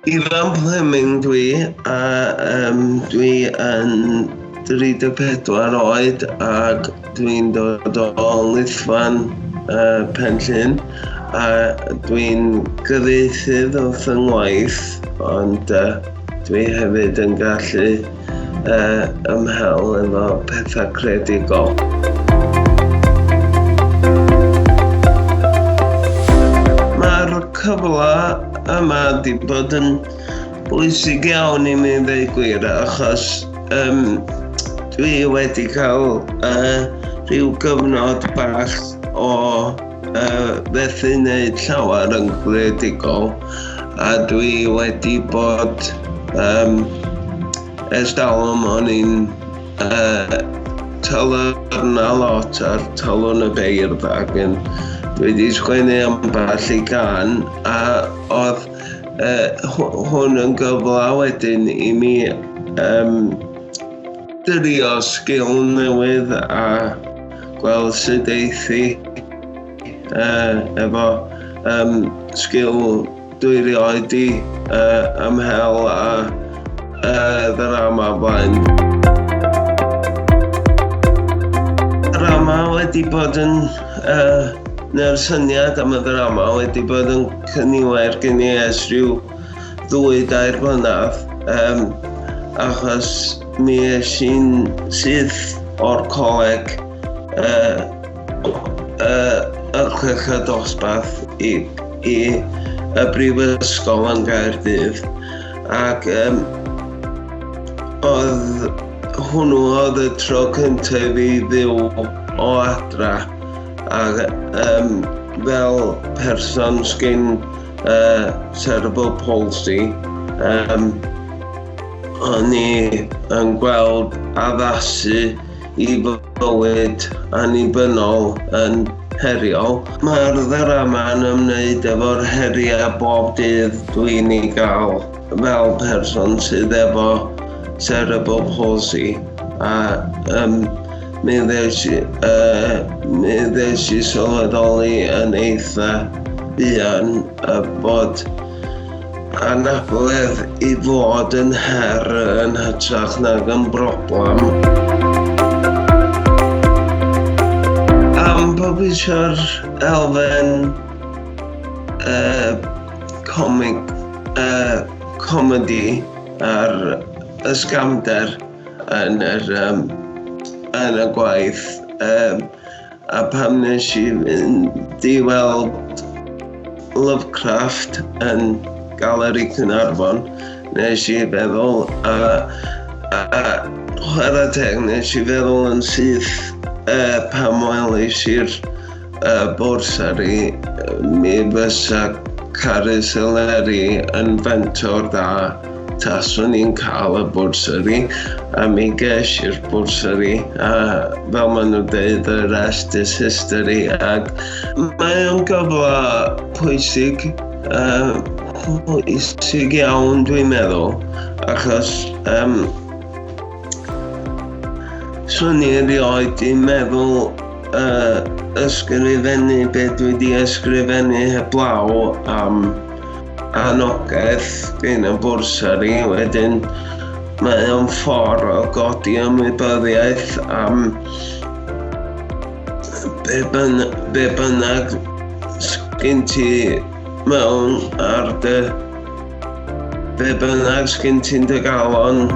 Ifan Fleming dwi, a um, dwi yn 34 oed ac dwi'n dod o Lithfan uh, Pen Llŷn a dwi'n gyfieithydd wrth yng ngwaith ond uh, dwi hefyd yn gallu uh, ymhel efo pethau creadigol. Mae'r cyfle yma di bod yn bwysig iawn i mi ddeud gwir achos um, dwi wedi cael uh, rhyw gyfnod bach o uh, fethu wneud llawer yn greadigol a dwi wedi bod um, ers talwm o'n i'n uh, talyrna lot ar talwn y beirdd ac yn dwi wedi sgwennu ambell i gan a oedd uh, hwn yn gyfle wedyn i mi um, drio sgil newydd a gweld sut eithi uh, efo um, sgil dwi rioed di uh, ymhel a uh, ddrama blaen. Drama wedi bod yn, uh, neu'r syniad am y ddrama wedi bod yn cyniwair gen i ers rhyw ddwy dair blynedd, um, achos mi es i'n syth o'r coleg uh, uh, y chweched dosbarth i, i y brifysgol yn Gaerdydd ac um, oedd hwnnw oedd y tro cyntaf i fi fyw o adra ac um, fel person sgyn uh, cerebral palsy um, o'n i yn gweld addasu i bywyd annibynnol yn heriol. Mae'r ddrama'n ymwneud efo'r heriau bob dydd dwi'n ei gael fel person sydd efo cerebral palsy a um, mi ddes i, uh, mi ddes i sylweddoli yn eitha buan y bod Anabledd i fod yn her yn hytrach nag yn broblem. Am bod fi eisiau'r elfen uh, comic, uh, comedy a'r ysgamder yn, yr, um, yn y gwaith. Um, a pam nes i fynd i weld Lovecraft yn Galeri Caernarfon, nes i feddwl, a, a chwarae teg, nes i feddwl yn syth uh, pam welis i'r uh, bwrsari, mi fysa Carys Eleri yn fentor dda taswn i'n cael y bwrsari, a mi ges i'r bwrsari, a fel maen nhw'n dweud, the rest is history, ac mae o'n gyfle pwysig, uh, pwysig iawn dwi'n meddwl, achos um, swn i erioed i'n meddwl uh, ysgrifennu be dwi wedi ysgrifennu heblaw am anogaeth gen y bwrsari wedyn mae o'n ffordd o godi ymwybyddiaeth am be, byn, be bynnag sgyn ti mewn ar dy be bynnag sgyn ti'n dy galon.